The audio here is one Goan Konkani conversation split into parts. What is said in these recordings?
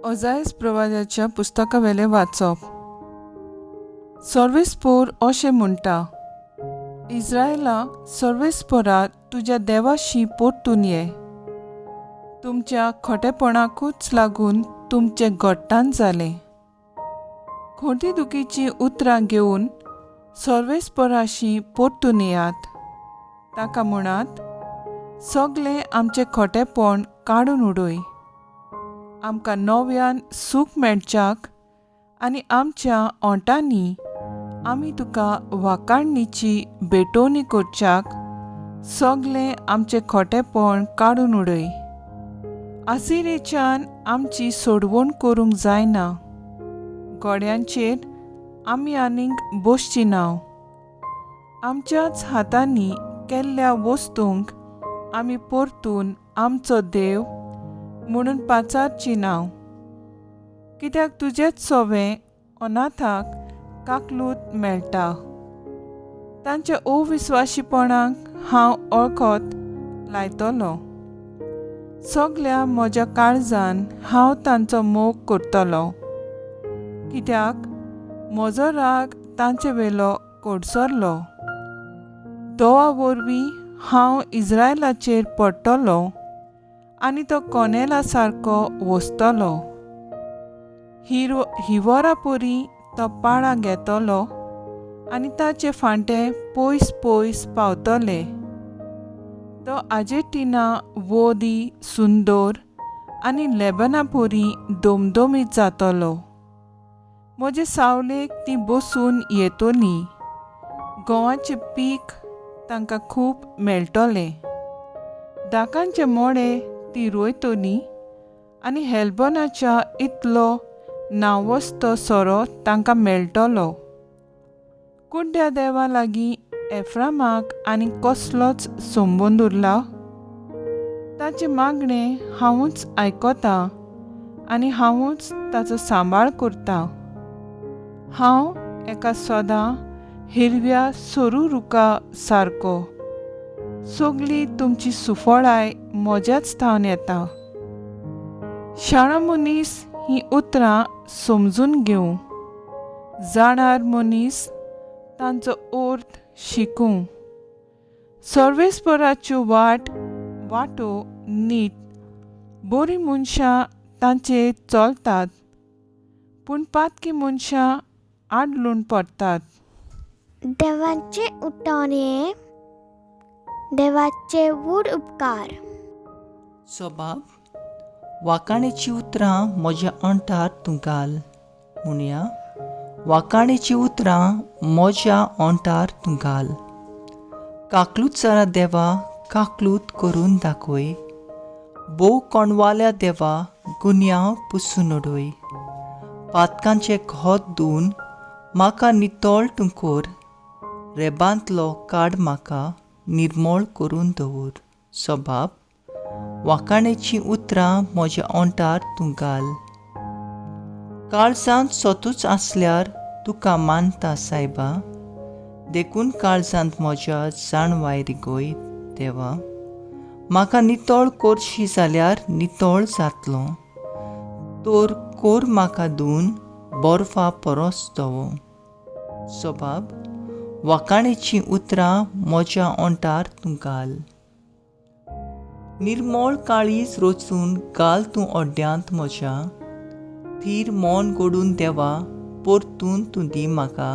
ओजायस प्रवादाच्या पुस्तकावेलें वाचप. सर्वेस्पोर अशें म्हणटा, इस्रायला सर्वेस्पोरा तुज्या देवाशी परतून ये. तुमच्या खोटेपणाकूच लागून तुमचें घट्टान जालें. खोटी दुखीचीं उतरां घेवन सर्वेस्पोराशी परतून येयात. ताका म्हणात, सगलें आमचें खोटेपण काडून उडय, आमकां नव्यान सूख मेळच्याक आनी आमच्या ओंठांनी आमी तुका वाखाणणीची भेटवणी करच्याक सगलें आमचें खोटेपण काडून उडय. आसिरेच्यान आमची सोडवण करूंक जायना, घोड्यांचेर आमी आनीक बसची ना. आमच्याच हातांनी केल्ल्या वस्तूंक आमी परतून आमचो देव म्हणून पाचारची ना, कित्याक तुजेच सोवें अनाथाक काकलूत मेळटा. तांच्या अविस्वाशीपणाक हांव वळखत लायतलो. सगल्या म्हज्या काळजान हांव तांचो मोग करतलो, कित्याक म्हजो राग तांचे वेलो कोडसरलो. दोवा वरवीं हांव इस्रायलाचेर पडटलो आनी तो कोनेला सारको वसतलो. हिवरा परी तो पाळां घेतलो आनी ताचे फांटे पयस पयस पावतले. तो आर्जेंटिना वोदी सुंदर आनी लेबना परी दमदमीत जातलो. म्हजे सावलेक ती बसून येतली. गोवाचें पीक तांकां खूब मेळटलें. दाकांचे मोडे ती रोयतली आनी हेल्बोनाच्या इतलो नांवस्तो सोरो तांकां मेळटलो. कुड्ड्या देवा लागीं एफ्रामाक आनी कसलोच संबंद उरला? ताचें मागणें हांवूच आयकतां आनी हांवूच ताचो सांबाळ करतां. हांव एका सदां हिरव्या सोरू रुखा सारको. सगली तुमची सुफळाय म्हज्याच थावन येता. शाणो मनीस हीं उतरां समजून घेवं, जाणार मनीस तांचो अर्थ शिकूं. सर्वेस्पराच्यो वाटो नीट, बरीं मनशां तांचेर चलतात, पूण पातकी मनशां आडलून पडटात. देवाचे उठवणे, देवाचे व्हड उपकार. सोबाब, वाकाणेची उतरां म्हज्या ओंठार तूं घाल. म्हणया, वाकाणेची उतरां म्हज्या ओंठार तूं घाल. काकलूत सारा देवा काकलूत करून दाखय, भोव कोणवाल्या देवा गुन्यांव पुसून उडय. पातकांचे खोत धुवन म्हाका नितळ तूं कर, रेबांतलो काड म्हाका निर्मळ करून दवर. सोबाब, वाकाणेचीं उतरां म्हज्या ओंठार तूं घाल. काळजांत सोतूच आसल्यार तुका मानता सायबा, देखून काळजांत म्हज्या जाणवाय रिगय देवा. म्हाका नितळ करशी जाल्यार नितळ जातलो, तर कोर म्हाका धुवन बर्फा परस धवो. सोबाब, वाकाणेचीं उतरां म्हज्या ओंठार तूं घाल. निर्मळ काळीज रचून घाल तूं अड्ड्यांत म्हज्या, थीर मन घडून देवा परतून तूं दी म्हाका.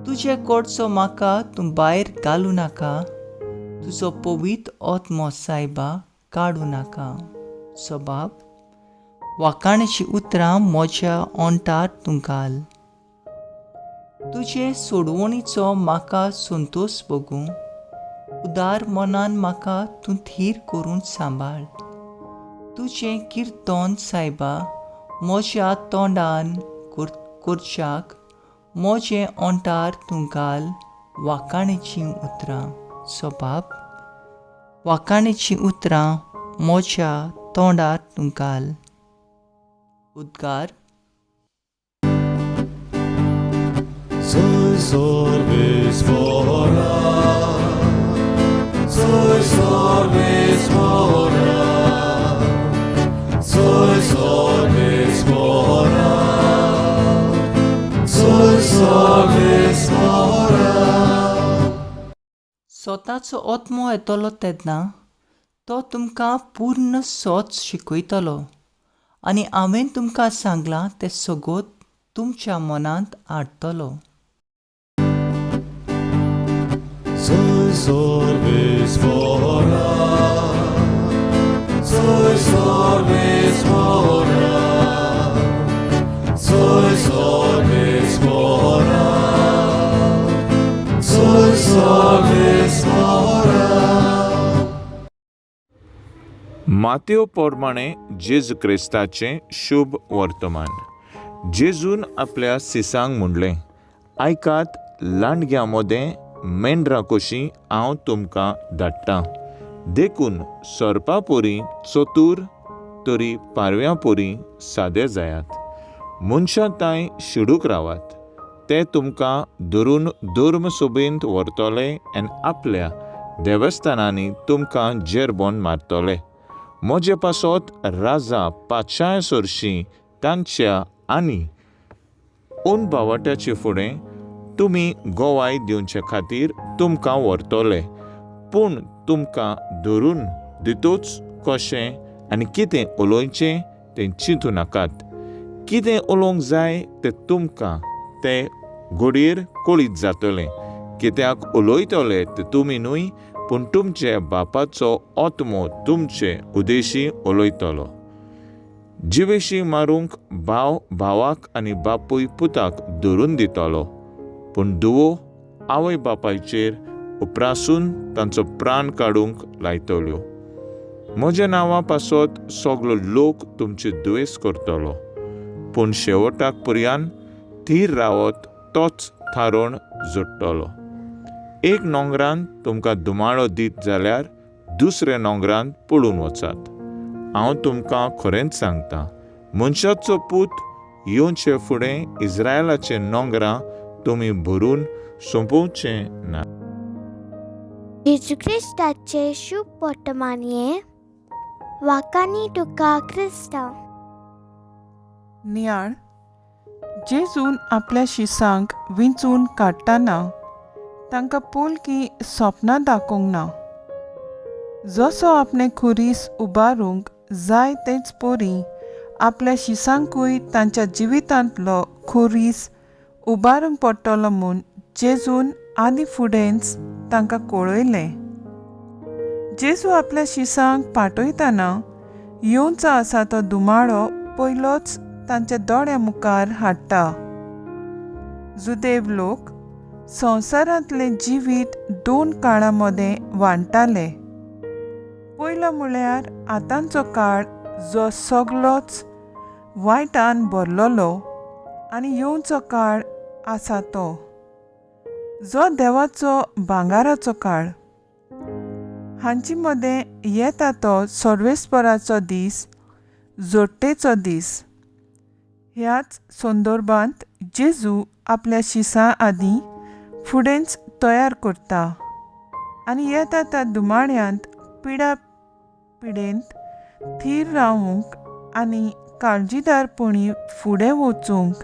तुजे कडचो म्हाका तूं भायर घालूं नाका, तुजो पवित्र आत्मो सायबा काडूं नाका. सोबाब, वाकाणेचीं उतरां म्हज्या ओंठार तूं घाल. तुजे सोडवणीचो म्हाका संतोश भोगूं, उदार मनान म्हाका तूं थीर करून सांबाळ. तुजें किर्तन सायबा म्हज्या तोंडान करच्याक म्हजें ओंठार तूं घाल वाकाणेचीं उतरां. सोबाब, वाकाणेचीं उतरां म्हज्या तोंडार तूं घाल. उद्गार. Soy sorvis fora, soy sorvis fora, soy sorvis. Sorbis स्वताचो आत्मो येतलो तेन्ना तो तुमकां पूर्ण सोच शिकयतलो आनी हांवें तुमकां सांगलां तें सगोत तुमच्या मनांत हाडटलो. Soy sorbis fora, soy sorbis fora, soy sorbis fora, soy sorbis fora. मातयो प्रमाणे जेजू क्रिस्ताचें शुभ वर्तमान. जेजून आपल्या सिसांक म्हणलें, आयकात, लांडग्यां मदें मेंढरां कशीं हांव तुमकां धाडटां, देखून सोरपा परी चतूर तरी पारव्यां परी सादे जायात. मनशां तांय शिडूक रावात, ते तुमकां धरून धर्म सोबेंत व्हरतले आनी आपल्या देवस्थानांनी तुमकां जेरबोन मारतले. म्हजे पासत राजा पातशाय सरशीं तांच्या आनी अनभावाट्याचे फुडें तुमी गोवाय दिवचे खातीर तुमकां व्हरतले, पूण तुमकां धरून दितूच कशें आनी कितें उलोवचें तें चिंतू नाकात. कितें उलोवंक जाय तें तुमकां ते घडयेर कळीत जातलें, कित्याक उलयतले ते तुमी न्हय, पूण तुमचे बापाचो आत्मो तुमचे उदेशी उलयतलो. जिवेशी मारूंक भाव भावाक आनी बापूय पुताक धरून दितलो, पूण दुवो आवय बापायचेर उपरासून तांचो प्राण काडूंक लायतल्यो. म्हज्या नांवा पासत सगलो लोक तुमचे दुयेंस करतलो, पूण शेवटाक पर्यान थीर रावत तोच थारोवन जोडटलो. एक नोंगरान तुमकां धुमाळो दीत जाल्यार दुसऱ्या नोंगरान पळून वचात. हांव तुमकां खरेंच सांगता, मनशाचो पूत येवचे फुडें इस्रायलाचे नोंगरां तुमी भरून सोंपोवचें ना. जेजू क्रिस्ताचें शुभ वर्तमान हें वाकांनी तुका क्रिस्तांव. नियाळ. जेजून आपल्या शिसांक विंचून काडटना तांकां पोलकी सपनां दाखोवंक ना. जसो आपणें खुरीस उबारूंक जाय तेच पोरी आपल्या शिसांकूय तांच्या जिवितांतलो खुरीस उबारूंक पडटलो म्हूण जेजून आदी फुडेंच तांकां कळयलें. जेजू आपल्या शिसांक पाठयतना येवचो आसा तो धुमाळो पयलोच तांच्या दोळ्या मुखार हाडटा. जुदेव लोक संवसारांतलें जिवीत दोन काळां मदें वांट्टाले. पयलो म्हळ्यार आतांचो काळ जो सगलोच वायटान भरलेलो आनी येवचो काळ आसा तो जो देवाचो भांगाराचो काळ. हांचे मदें येता तो सर्वेस्पराचो दीस, जोडटेचो दीस. ह्याच संदर्भांत जेजू आपल्या शिसां आदीं फुडेंच तयार करता आनी येता त्या धुमाळ्यांत पिडा पिडेंत थीर रावूंक आनी काळजीदारपणी फुडें वचूंक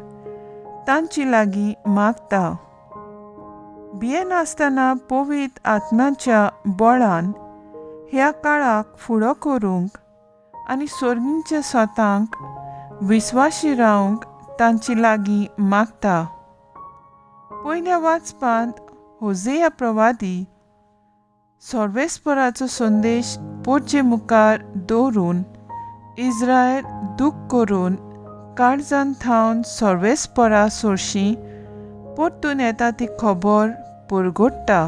तांचे लागीं मागता. भियेनासतना पवित्र आत्म्याच्या बळान ह्या काळाक फुडो करूंक आनी सोर्गींच्या सोतांक विस्वाशी रावंक तांचे लागीं मागता. पयल्या वाचपांत होजेया प्रवादी सर्वेस्पराचो संदेश पोरचे मुखार दवरून इस्रायल दूख करून काळजान थावन सर्वेस्परा सोरशीं परतून येता ती खबर पुरगोडटा.